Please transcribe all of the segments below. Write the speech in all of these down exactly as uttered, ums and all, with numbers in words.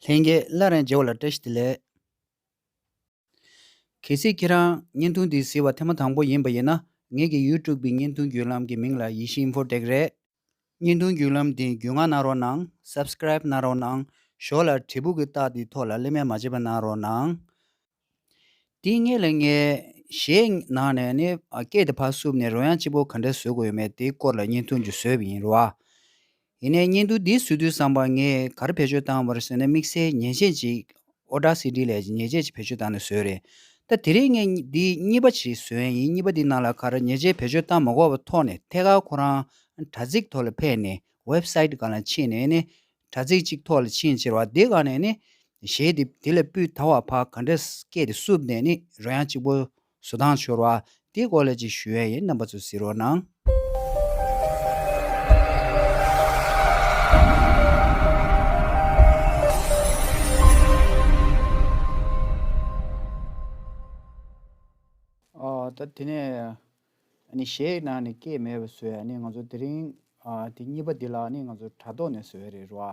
ལྷན་རྒྱས་སླར་ཡང་མཇལ་བ་ལ་བཀྲ་ཤིས་བདེ་ལེགས། གལ་སྲིད་ཁྱེད་རང་བརྙན་ཐུང་འདི་གཟིགས་པ་ཐེངས་མ་དང་པོ་ཡིན་པ་ཡིན་ན། ངེད་ཀྱི་ཡུ་ཊུབ་ཀྱི་བརྙན་ཐུང་བརྒྱུད་ལམ་གྱི་མིང་ལ་ཡེ་ཤེས་ཨིན་ཧྥོ་ཊེག་རེད། བརྙན་ཐུང་བརྒྱུད་ལམ་འདི་རྒྱུས་མངའ་གནང་རོགས་གནང་། སབ་སི་ཀ་རེབ་གནང་རོགས་གནང་། ཞོར་ལ་དྲིལ་བུ་གི་རྟགས་འདི་ཐོག་ལ་ལེབ་མེད་མ་བརྗེད་པ་གནང་རོགས་གནང་། དེའི་སྔོན་ལ་ངས་གཞས་ནང་ནས་ནི་སྐད་དེ་ཕར་བསུབས་ནས་རོལ་དབྱངས་གཅིག་པོ་ག་འདྲ་བཟོ་དགོས་ཡོད་མེད་དེའི་སྐོར་ལ་བརྙན་ཐུང་ཅིག་བཟོས་པ་ཡིན་རོ། ཡིན་ནའི་བརྙན་ཐུང་འདི་བཟོ་དུས་ཙམ་པ་ངས་ག་རེ་བེད་སྤྱོད་བཏང་བ་རེད་ཟེར་ན། དམིགས་བསལ་ཉེས་ཆད་ཅིག Audacity ལས་ཉེས་ཆད་ཅིག་བེད་སྤྱོད་བཏང་ནས་བཟོས་རེད། ད་དེ་རིང་ངས་འདི་གཉིས་པ་ཅིག་བཟོས་ཡིན། གཉིས་པ་འདི་ནང་ལ་ག་རེ་ཉེས་ཆད་བེད་སྤྱོད་བཏང་མ་དགོས་པའི་ཐོག་ནས་ཐད་ཀར་ཁོ་རང་དྲ་ཚིགས་ཐོག་ལ་ཕེབས་ནས་ཝེབ་སའིཊ་སྒང་ལ་ཕྱིན་ནས་ནི་དྲ་ཚིགས་གཅིག་ཐོག་ལ་ཕྱིན་ཕྱིར་བ་དེ་སྒང་ནས་ནི་གཞས་དེ་དེ་ལ་སྤུས་དག་པ་ཕར་ག་འདྲ་སྐད་དེ་བསུབས་ནས་ནི་རོལ་དབྱངས་གཅིག་པོ་བཟོ་སྟངས་ཤོར་བ་དེའི་སྐོར་ལ་ཅིག་ཞུ་ཡས་ཡིན། རྣམ་པ་ཚོ་གཟིགས་རོགས་གནང་། ཨ་ད་དེ་ནས་ཨ་ནི་གཞས་ནང་ནས་སྐད་མེད་པ་བཟོ་ཡ་ནི་ང་ཚོ་དེ་རིང་ཨ་དེ་གཉིས་པ་འདི་ལ་ནི་ང་ཚོ་དྲ་ཐོག་ནས་བཟོ་ཡ་རེད་རོ། ཨ་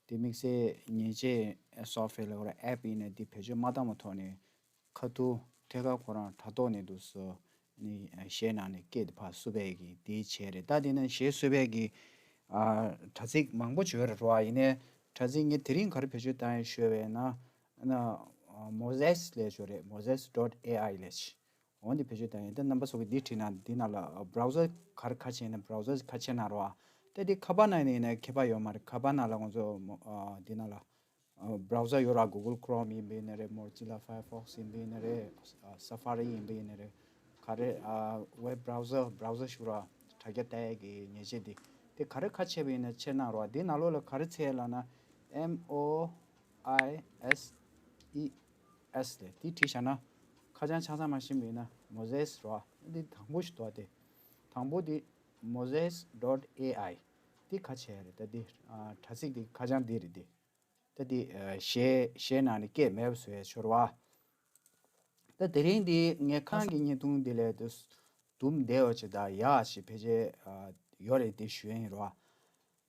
དེ་དམིགས་བསལ་ཉེས་ཆད་སོབ་ཊི་ཝེར་ལ་ཨེབ་ཡིན་ནའི་དེ་བེད་སྤྱོད་མ་བཏང་བའི་ཐོག་ནས་ཁ་ཐུག་ཐད་ཀར་ཁོ་རང་དྲ་ཐོག་ནས་འདུག་སེ་ནི་གཞས་ནང་ནས་སྐད་དེ་ཕར་བསུབ་པའི་གི་དེའི་ཆེད་རེད། ད་དེ་ནས་གཞས་བསུབ་པའི་གི་ཨ་དྲ་ཚིགས་མང་པོ་ཅིག་ཡོད་རེད་རོ། ཨ་ཡིན་ནའི་དྲ་ཚིགས་ངས་དེ་རིང་ག་རེ་བེད་སྤྱོད་བཏང་ཡིན་ཞུས་པ་ཡིན་ན། ཨ་ནི་Mosaic ལབ་ཅིག་ཡོད་རེད། Mosaic dot A I ལབ་ཅིག་འོ་འདི་བེད་སྤྱོད་བཏང་ཡིན། ད་རྣམ་པ་ཚོ་གིས་འདི་བྲིས་ན་འདི་ནང་ལ་བྷ་རའུ་ཛར་ག་རེ་ཁ་ཕྱེ་ན་བྷ་རའུ་ཛར་ཁ་ཕྱེ་གནང་རོགས། ད་འདི་ཁ་པར་ནང་ཡིན་ན་ཁྱད་པར་ཡོད་མ་རེད། ཁ་པར་ནང་ལ་ང་ཚོ་ཨ་འདི་ནང་ལ་ཨ་བྷ་རའུ་ཛར་ཡོད་ར། Google Chrome ཡིན་པ་ཡིན་ན་རེད། Mozilla Firefox ཡིན་པ་ཡིན་ན་རེད། ཨ་Safari ཡིན་པ་ཡིན་ན་རེད། ག་རེ་ཨ་ཝེབ་བྷ་རའུ་ཛར་བྷ་རའུ་ཛར་ཞུ་ར། དྲ་རྒྱ་ལྟ་ཡས་ཀྱི་ཉེས་ཆད་འདི་དེ་ག་རེ་ཁ་ཕྱེ་བ་ཡིན་ན་ཕྱེ་གནང་རོགས། འདི་ནང་ལོགས་ལ་ག་རེ་འཚོལ་ལབ་ན་M O I S E S ལབ་དེ་བྲིས་བཞག་ན། ཁ་བྱང་ཆ་ཚང་མར་ཕྱིན་པ་ཡིན་ན་Mosaic རོ། འདི་དང་པོ་ཞིག་འདུག་སྟེ། དང་པོ་འདི་Mosaic dot A I འདི་ག་བྱས་རེད། ད་འདི་ཨ་དྲ་ཚིགས་འདི་ཁ་བྱང་འདི་རེད། འདི་ད་འདི་ཨ་གཞས་གཞས་ནང་ནས་སྐད་མེད་པ་བཟོ་ཡས་ཤོར་བ། ད་དེ་རིང་འདི་ངས་ཁ་སང་གི་བརྙན་ཐུང་འདི་ལས་དུ་དུམ་བདེ་བ་ཅིག་དང་ཡག་ཅིག་ཕལ་ཆེར་ཨ་ཡོད་རེད། འདི་ཞུ་ཡས་ཡིན་རོ།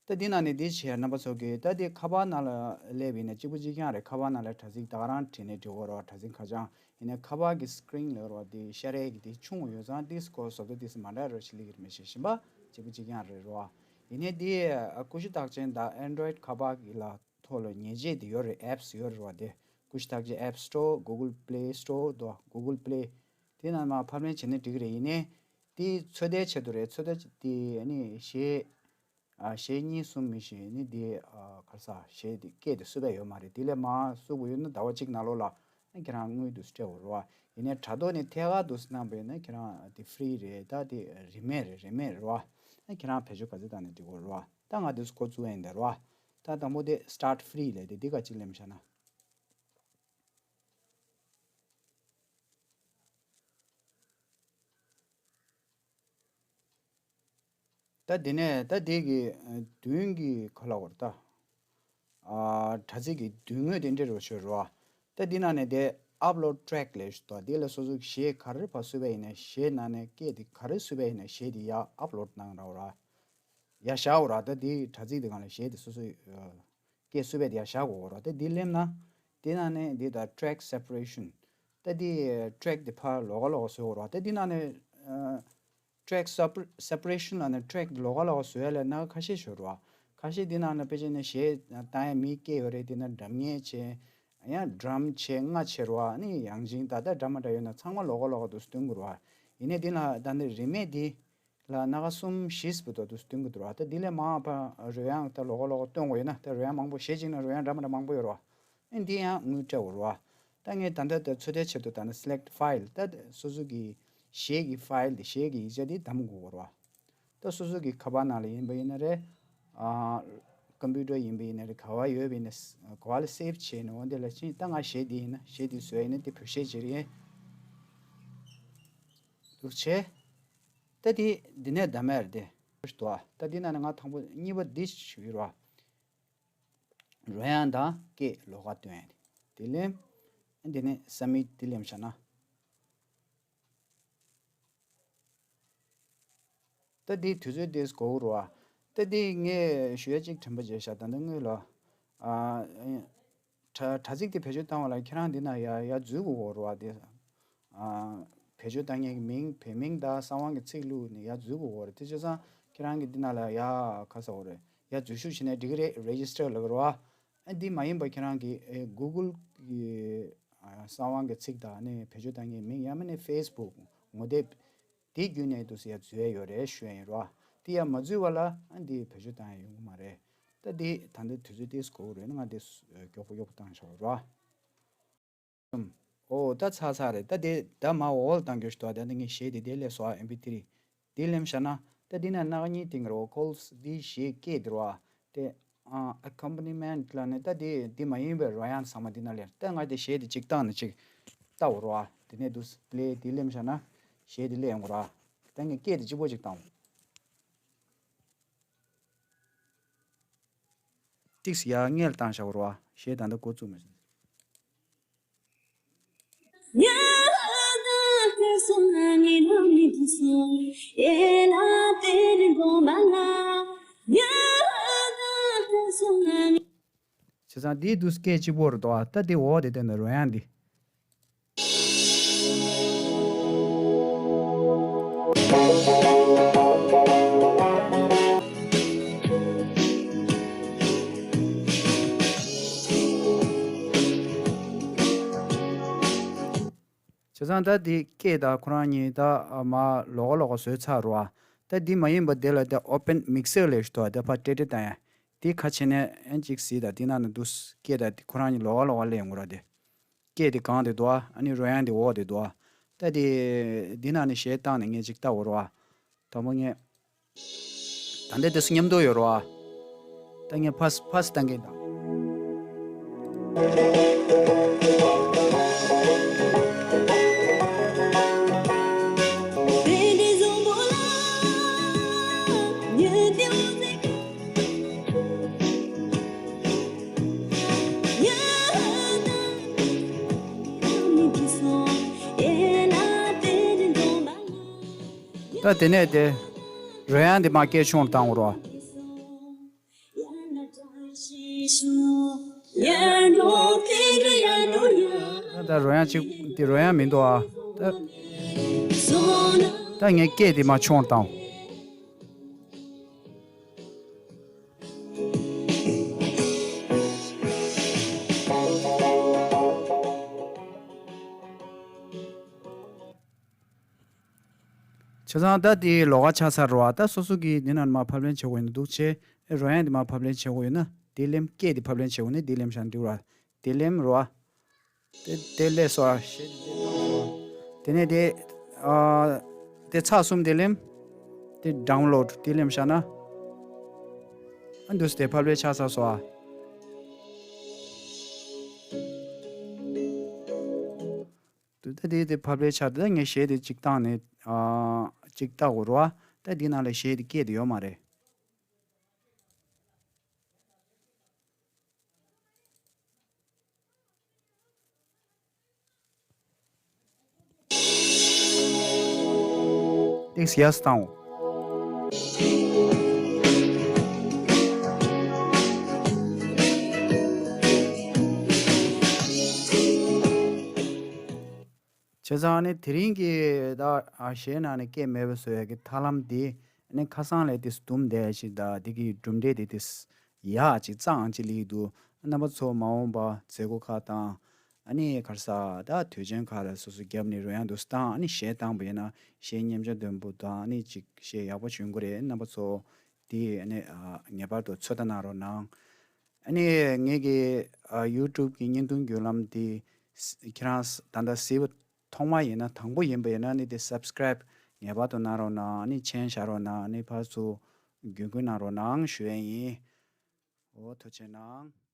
ད་འདི་ནང་ནས་འདི་བྱས་རྣམ་པ་ཚོ་གིས་ད་འདི་ཁ་པར་ནང་ལ་སླེབས་ཡིན་ན་གཅིག་པ་གཅིག་རྐྱང་རེད། ཁ་པར་ནང་ལ་དྲ་ཚིགས་ད་ག་རང་བྲིས་ནས་འབྲི་དགོས་རོགས། དྲ་ཚིགས་ཁ་བྱང་ཡིན་ན་ཁ་པར་གྱི་སི་ཀི་རིན་ལ་རོགས་འདི་ཤར་ཡས་ཀྱི་འདི་ཆུང་ངུ་ཡོད་ཙང་འདི་སྐོར་བཟོ་ལྟ་འདི་སི་མ་འདྲ་རོགས་ཆི་ལི་གིར་མི་ཤེས་བཞིན་པ་གཅིག་པ་གཅིག་རྐྱང་རེད་རོ། ཡིན་ནའི་འདི་ཀུ་ཤུ་རྟགས་ཅན་དང་Android ཁ་པར་གྱི་ལ་ཐོག་ལ་ཉེས་ཆད་འདི་ཡོད་རེད། ཨེབ་སི་ཡོད་རེད་རོ། འདི་ཀུ་ཤུ་རྟགས་ཅན་App Store, Google Play Store དོ། Google Play དེ་ནང་མ་ཕབ་ལེན་བྱས་ན་འགྲིག་གི་རེད། ཡིན་ནའི་འདི་ཚོད་ལྟའི་ཆེད་དུ་རེད། ཚོད་ལྟ་དེ་ནི་གཞས་ཨ་གཞས་གཉིས་གསུམ་མི་ཤེས་ནི་དེ་ཨ་ག་རེ་ཟ་གཞས་དེ་སྐད་དེ་བསུབ་པ་ཡོད་མ་རེད། དེ་ལས་མ་བསུབ་པ་ཡོད་ན་ཟླ་བ་གཅིག་ནང་ལོགས་ལ་ཨ་ཁྱེད་རང་དངུལ་དུ་སྤྲད་འོ་རོ། ཡིན་ནའི་དྲ་ཐོག་ནས་ཐད་ཀར་དུ་གནང་པ་ཡིན་ན་ཁྱེད་རང་དེ་ཧྥི་རི་རེད། ད་དེ་རིན་མེད་རེད། རིན་མེད་རེད་རོ། ཨ་ཁྱེད་རང་བེད་སྤྱོད་ག་ཚོད་བཏང་ནས་འགྲིག་གོ་རོ། ད་ང་དེ་འགོ་བཙུགས་ཡིན་དེ་རོ། ད་དང་པོ་དེ་Start Free ལས་དེ་འདི་ག་གཅིག་ལེམ་བཞག་ན། ད་དེ་ནས་ད་དེ་གི་མདུན་གྱི་ག་ལ་བར་ད། ཨ་དྲ་ཚིགས་ཀྱི་མདུན་ངོས་དེ་འདྲ་རུ་ཤོར་རོ། ད་དེ་ནང་ནས་དེ་Upload Track ལས་ཤོར་ཏོ། དེ་ལ་སོ་སོ་གཞས་ག་རེ་ཕར་བསུབ་པ་ཡིན་ན་གཞས་ནང་ནས་སྐད་དེ་ག་རེ་བསུབ་པ་ཡིན་ན་གཞས་དེ་ཡར་ཨབ་ལོཌ་གནང་རོགས་ར། ཡར་བཞག་འོ་ར། ད་དེ་དྲ་ཚིགས་དེ་སྒང་ལ་གཞས་དེ་སོ་སོའི་སྐད་བསུབ་པའི་དེ་ཡར་བཞག་དགོས་ར། ད་དེ་ལེམ་ན་དེ་ནང་ནས་དེ་ད་Track Separation ད་དེ་ཊེག་དེ་ཕར་ལོགས་ཀ་ལོགས་ཀ་བཟོས་འོ་ར། ད་དེ་ནང་ནས་ཨ། Track Separ- Separation ལབ་ནས་ཊེག་ལོགས་ཀ་ལོགས་ཀ་བཟོ་ཡ་ལ་སྣ་ཁ་ཁ་ཤས་ཤོར་བ། ཁ་ཤས་འདི་ནང་ན་དཔེ་བྱས་ན་གཞས་བཏང་ཡ་མི་སྐད་ཡོད་རེད། འདི་ན་སྒྲ་སྙན་བྱས། ཡང་ཌམ་བྱས། རྔ་བྱས་རོ། ཨ་ནི་ཡང་ཅིན་ད་ལྟ་འདྲ་མ་འདྲ་ཡོད་ན་ཚང་མ་ལོགས་ཀ་ལོགས་ཀ་འདུག་སྟོན་དགོས་རོ། ཡིན་ནའི་འདི་ལ་ད་འདི་རིན་མེད་འདི་ལ་སྣ་ཁ་གསུམ་བཞི་སྤུ་དོ་འདུག་སྟོན་གི་འདུག་རོ། ད་འདི་ལས་མང་བ་རོལ་དབྱངས་ད་ལོགས་ཀ་ལོགས་ཀ་སྟོན་དགོས་ཡོད་ན། ད་རོལ་དབྱངས་མང་པོ་གཞས་གཅིག་ན་རོལ་དབྱངས་འདྲ་མ་འདྲ་མང་པོ་ཡོད་རོ། ཨེ་འདི་ཡང་དངུལ་སྤྲད་འོ་རོ། ད་ངས་ད་ལྟ་ད་ཚོད་ལྟའི་ཆེད་དུ་ད་ནི་Select File ད་སོ་སོ་གི་གཞས་ཀྱི་ཕའིལ་དེ་གཞས་ཀྱི་ཡིག་ཆ་དེ་འདེམས་དགོས་རོ། ད་སོ་སོ་གི་ཁ་པར་ནང་ལ་ཡིན་པ་ཡིན་ན་རེད། ཨ་ཀམ་པུ་ཊར་ཡིན་པ་ཡིན་ན་རེད། ག་བ་ཡོད་པ་ཡིན་ན་ག་བ་ལ་སེབ་བྱས་ནས་འོ་འདི་ལ་ཕྱིན། ད་ང་གཞས་འདི་ཡིན་ན་གཞས་འདི་བཟོས་ཡིན་ན་དེ་བོད་གཞས་ཅིག་རེད། འདུག་བྱས། ད་དེ་འདི་ནས་འདེམས་ཡ་རེད་དེ། ད་འདི་ནང་ནས་ང་དང་པོ་གཉིས་པ་འདི་ཞུ་གི་རོ། རོལ་དབྱངས་དང་སྐད་ལོགས་ཀ་སྟོན་ཡ་དེ་ལེམ། འདི་ནས་སབ་མིཊ་དེ་ལེམ་བཞག་ན། ད་འདི་དུས་ཚོད་དེ་འགོར་རོ། ད་འདི་ངས་ཞུ་ཡ་གཅིག་དྲན་པ་བརྗེད་ཤག་ད་ལྟ་དངུལ་ལོ། ཨ། དྲ་དྲ་ཚིགས་དེ་བེད་སྤྱོད་བཏང་བ་ལ་ཁྱེད་རང་འདི་ན་ཡ་ཡ་འཛུལ་དགོས་ཀྱི་ཡོད་རེད་བ། དེ་ཨ་བེད་སྤྱོད་བཏང་མཁན་གྱི་མིང་བོད་མིང་དང་གསང་བ་གི་ཚིག་བླུགས་ནས་ཡ་འཛུལ་དགོས་ཀྱི་ཡོད་རེད། དེ་བྱས་ཙང་ཁྱེད་རང་གིས་འདི་ན་ལ་ཡ་ག་ཟེར་དགོས་རེད། ཡ་འཛུལ་ཞུགས་བྱས་ནས་འགྲིག་གི་རེད། རེ་ཇི་སི་ཊར་ལབ་ཀྱི་རེད་བ། ཨ་འདི་མ་ཡིན་པ་ཁྱེད་རང་གིས་ཨེ་གུ་གུལ་གྱི་ཨ་གསང་བ་གི་ཚིག་དང་ནི་བེད་སྤྱོད་བཏང་མཁན་མིང་ཡང་མིན་ནི་ཕེ་སི་བུག་ངོ་དེབ་དེ་བརྒྱུད་ནས་དུ་ཡ་འཛུལ་ཡ་ཡོད་རེད་ཞུ་ཡ་ཡིན་རོ། དེ་ཡ་མ་འཛུལ་བ་ལ་ཨ་འདི་བེད་སྤྱོད་བཏང་ཡ་ཡོང་གི་མ་རེད། ད་འདི་ད་འདི་དུས་ཚོད་ཏིས་འགོར་གི་རེད། ང་འདི་མགྱོགས་པོ་མགྱོགས་པོ་བཏང་བཞག་རོ། ཨོ་ད་ཚར་ཚར་རེད། ད་དེ་ད་མ་འོག་ལ་བཏང་རྒྱུ་ཞིག་འདུག་ད་འདི་ངས་གཞས་དེ་དེ་ལས་སོ་ཨེམ་པི་ཐི་རི་དེ་ལེམ་བཞག་ན། ད་འདི་ན་སྣ་ཁ་གཉིས་བཏིང་རོ། ཁོལ་འདི་གཞས་སྐད་དེ་རོ། དེ་ཨ་ཨེ་ཀོམ་པ་ནི་མེན་ཊི་ལ་ནི་ད་དེ་འདི་མ་ཡིན་པའི་རོ་ཡན་ཚང་མ་འདི་ན་ལེར། ད་ང་དེ་གཞས་དེ་གཅིག་བཏང་ནས་གཅིག་ལྟ་འོ་རོ། དེ་ནས་འདུག་པླེ་དེ་ལེམ་བཞག་ན་གཞས་དེ་ལེན་འོ་རོ། ད་ངས་སྐད་དེ་གཅིག་པོ་གཅིག་བཏང་འོ། ཏིག་སི་ཡ་སྔས་ལ་བཏང་བཞག་རོ། གཞས་ད་ལྟ་འགོ་བཙུགས་མ་སོང་། བྱས་ཙང་འདི་དུས་སྐད་གཅིག་པོ་རེད་དོ། ད་འདི་འོག་དེ་བསྟན་ན་རོ་ཡང་འདི། བྱས་ཙང་ད་འདི་སྐད་དང་ཁོ་རང་གཉིས་ད་མ་ལོགས་ཀ་ལོགས་ཀ་བཟོས་ཚར་རོ། ད་འདི་མ་ཡིན་པ་དེ་ལ་ད་ཨོ་པན་མིག་སར་ལས་ཞུ་དོ། ད་ཕ་ཏྲེ་ཏྲེ་བཏང་ཡ་འདི་ཁ་ཕྱེ་ནས་ཨན་ཅིག་གཟིགས། ད་འདི་ནང་ན་འདུག་སྐད་ད་འདི་ཁོ་རང་གཉིས་ལོགས་ཀ་ལོགས་ཀ་ལས་ཡོང་གི་ར། དེ་སྐད་དེ་གང་དེ་འདུག་ཨ། ཨ་ནི་རོལ་དབྱངས་དེ་འོག་དེ་འདུག་ཨ། ད་དེ་འདི་ནང་ནས་གཞས་བཏང་ནས་ངས་ཅིག་ལྟ་འོ་རོ་ཨ། དང་པོ་ངས། ད་འདི་དེ་སུ་མཉམ་དུ་ཡོད་རོ་ཨ། ད་ངས་ཕ་སི་ཕ་སི་བཏང་གིན་དང་། ད་དེ་ནས་དེ་རོལ་དབྱངས་དེ་མ་སྐད་ཆུང་བཏང་རོགས། ད་རོལ་དབྱངས་གཅིག་དེ་རོལ་དབྱངས་མི་འདུག་ཨ། ད་ད་ངས་སྐད་དེ་མ་ཆུང་བཏང་། བྱས་ཙང་ད་དེ་ལོགས་ཀ་ཆགས་ཚར་རོ་ཨ། ད་སོ་སོ་གིས་འདི་ནང་མར་ཕབ་ལེན་བྱེད་དགོས་ཡིན་འདུག་བྱས། ཨེ་རོལ་དབྱངས་འདི་མར་ཕབ་ལེན་བྱེད་དགོས་ཡོད་ན་དེ་ལེམ། སྐད་དེ་ཕབ་ལེན་བྱེད་དགོས་ན་དེ་ལེམ་བཞག་ན་འགྲིག་ར། དེ་ལེམ་རོ་ཨ། དེ་དེ་ལས་སོ་ཨ། དེ་ནས་དེ་ཨ་དེ་ཚར་གསུམ་དེ་ལེམ། དེ་ཌའུན་ལོཌ་དེ་ལེམ་བཞག་ན། ཨ་འདུག་སེ་དེ་ཕབ་ལེན་ཆགས་ཚར་སོ་ཨ། དུ་ད་དེ་དེ་ཕབ་ལེན་ཆགས། དེ་ད་ངས་གཞས་དེ་གཅིག་བཏང་ནས་ཨ་གཅིག་བལྟ་དགོས་རོ་ཨ། ད་འདི་ནང་ལ་གཞས་དེ་སྐད་དེ་ཡོད་མ་རེད། ཏིག་སི་ཡ་སི་བཏང་འོ། བྱས་ཙང་ནི་དེ་རིང་གི་ད་ཨ་གཞས་ནང་ནས་སྐད་མེད་པ་བཟོ་ཡ་གི་ཐབས་ལམ་དེ་ནི་ཁ་སང་ལས་དེ་སྡུམ་བསྡད་ཞིག་ད་དེ་གི་གྲུབ་འབྲས་དེ་དེ་ཡག་ཅིག་གཙང་ཅིག་སླེབས་འདུག་རྣམ་པ་ཚོ་མ་འོངས་པ་མཛད་སྒོ་ཁག་དང་ཨ་ནི་ག་རེ་ཟེར་ད་དུས་ཆེན་ཁག་ལ་སོ་སོ་རྒྱབ་ནས་རོལ་དབྱངས་འདུག་སེ་བཏང་། ཨ་ནི་གཞས་བཏང་པ་ཡིན་ན་གཞས་སྙན་ཆ་ལྡན་པོ་དང་ཨ་ནི་ཅིག་གཞས་ཡག་པོ་བྱུང་གི་རེད། རྣམ་པ་ཚོ་དེ་ཨ་ནི་ཨ་ངེས་པར་དུ་ཚོད་ལྟ་གནང་རོགས་གནང་། ཨ་ནི་ངེད་ཀྱི་ཨ་ཡུ་ཊུབ་ཀྱི་བརྙན་ཐུང་བརྒྱུད་ལམ་འདི་ཁྱེད་རང་ད་ལྟ་གཟིགས་པ་ཐོག་མ་ཡིན་ན་དང་པོ་ཡིན་པ་ཡིན་ན་ནི་དེ་སབ་སི་ཀ་རེབ་ངེས་པར་དུ་གནང་རོགས་གནང་། ཨ་ནི་མཆན་བཞག་རོགས་གནང་། ཨ་ནི་ཕར་ཚུར་བརྒྱུད་སྐུར་གནང་རོགས་གནང་ཞུ་ཡས་ཡིན། འོ་ཐུགས་རྗེ་གནང་།